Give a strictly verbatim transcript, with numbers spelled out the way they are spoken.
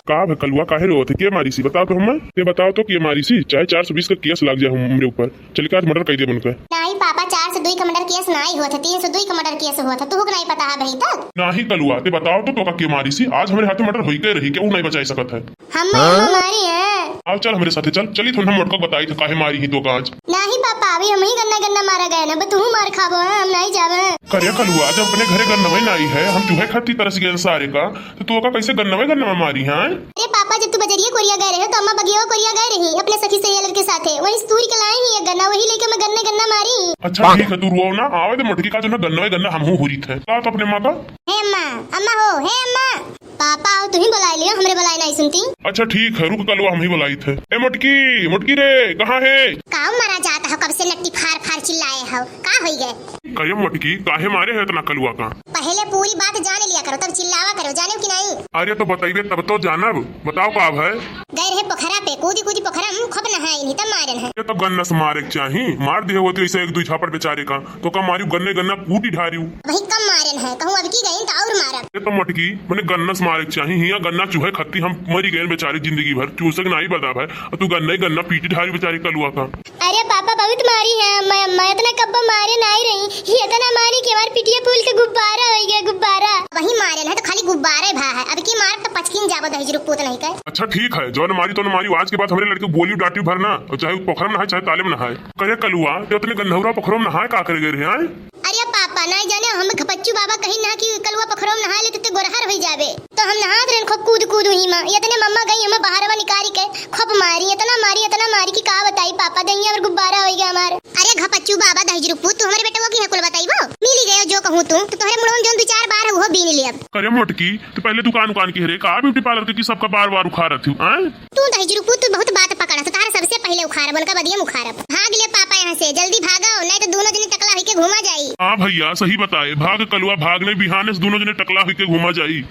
का भा कलुआ, काहे रोवत है? के मारिसी? बताओ तो हमें। ते बताओ तो के मारिसी? चाहे चार सौ बीस का केस लाग जाए हम-, हमरे ऊपर। चल के आज मर्डर कइ देब उनके। नाहीं पापा, चार सौ दुई का मर्डर केस नाहीं होत है, तीन सौ दुई का मर्डर केस होत है। तुहू के नाहीं पता है अबहीं तक? नाहीं कलुआ, ते बताओ तो तोका के मारिसी? आज हमरे हाथे मर्डर होइके रही, केहू नाहीं बचाइ सकत है। हम हाँ? मारी है। आओ चल हमरे साथे चल, चली तो हम मोटका बताई थे काहे मारी ही तोका आज। नाहीं पापा, अबहीं हमहीं गन्ना गन्ना मारा गए ना, अब तुहू मार खाबो है, हम नाहीं जाबे। करे कलुआ, जब अपने घरे गन्नवे नाहीं है, हम चूहे खाती तरस गए सारे का, तो तोका कैसे गन्नवे गन्नवे मारी है? अरे पापा, जब तू बजरिया कोरिया गए रहे तो अम्मा बगिया कोरिया गए रही अपने सखी सहेलियन के साथे, वहीं से तूर के लाई ही एक गन्ना, वही लेके मैं गन्ने गन्ना मारी। अच्छा ठीक है, तू रोव ना, आवे दे मोटकी का जो ना गन्नवे गन्ना हमहू हुरी थे। का तो अपने माँ का? हे अम्मा, अम्मा हो, हे अम्मा। पापा, आओ, तुहीं बोलाइ लियो, हमरे बोलाइ नाहीं सुनती। अच्छा ठीक है, रुक कलुआ, हमहीं बोलाइत है। ए मोटकी, मोटकी रे, कहाँ है? काउ मारा जात हो, कब से नट्टी फार फार चिल्लाए हो, का होई गए? कहे मोटकी, काहे मारे है इतना कलुआ का? पहले पूरी बात जान लिया करो, तब चिल्लावा करो, जाने कि नाहीं? अरे तो बतइबे तब तो जानब, बताओ का है? गए रहे पोखरा पे, कूदी कूदी पोखरा में खूब नहाए नहीं, तब मारन है। ये तो गन्ना से मारे के चाही, मार दिए होती ऐसे एक दुई झापड़ बेचारे का। तोका मारिउ गन्ने गन्ना कूटी ढारिउ। वही कम मारन है, कहूँ अब की गइन त और मारब। ये तो मोटकी, मने गन्ना से मारे के चाही, हियाँ गन्ना चूहे खत्ती हम मरी गए बेचारे जिंदगी भर, चूसे के नाहीं बर्दाब है, और तू गन्ना ही गन्ना पीटी ढारी बेचारे कलुआ का। अरे पापा बहुत मारी है, मैं, मैं इतना कब्बो मारे नाहीं रही, ये इतना मारी कि हमार पिटिया फूल के गुब्बारा होइ गया, गुब्बारा। वही मारन है तो खाली गुब्बारे भा है, अब की मार तो पचकिन जाबो दहिजरू पूत नहीं कर। अच्छा ठीक है, जौन मारी तौन मारी, आज के बाद हमरे लड़के बोली डांटी भर ना, और चाहे पोखरम नहाए चाहे ताले में नहाए। करे कलुआ, ते उतने गन्नौरा पोखरम नहाए का करे गए रहे हैं? अरे पापा, नाहीं जाने, हम घपच्चू बाबा कहीं ना कि कलुआ पोखरवा में नहा लेते ते गोरहर होइ जाबे। तो हम नहात रहन खूब कूद कूद उही मा। इतने मम्मा गई हमें बहरवा निकारी के खूब मारी, इतना मारी, इतना मारी कि का बताई पापा, दहिया और गुब्बारा होइ गया हमार। अरे घपच्चू बाबा दहिजरू पूत, तू हमरे बेटवा की है कुल बताई वो? मिली गयो जो कहूँ तू, तो तोहरे मुड़वा में जौन दू चार बार है वो बीन लेब। करे मोटकी, तो पहले दुकान उकान की हरे का ब्यूटी पार्लर के कि सबका बार बार उखाड़त हूँ, आय? तू दहिजरू पूत, तू बहुत बात पकड़ा, तो तारा सबसे पहले उखाड़ब, उनका बदिया में उखाड़ब। भाग ले पापा यहाँ से, जल्दी भागो, नहीं तो दोनों जने टकला होके घूमा जाई। हाँ भैया, सही बताए, भाग कलुआ, भाग नहीं बिहाने से दोनों जने टकला होके घूमा जाई।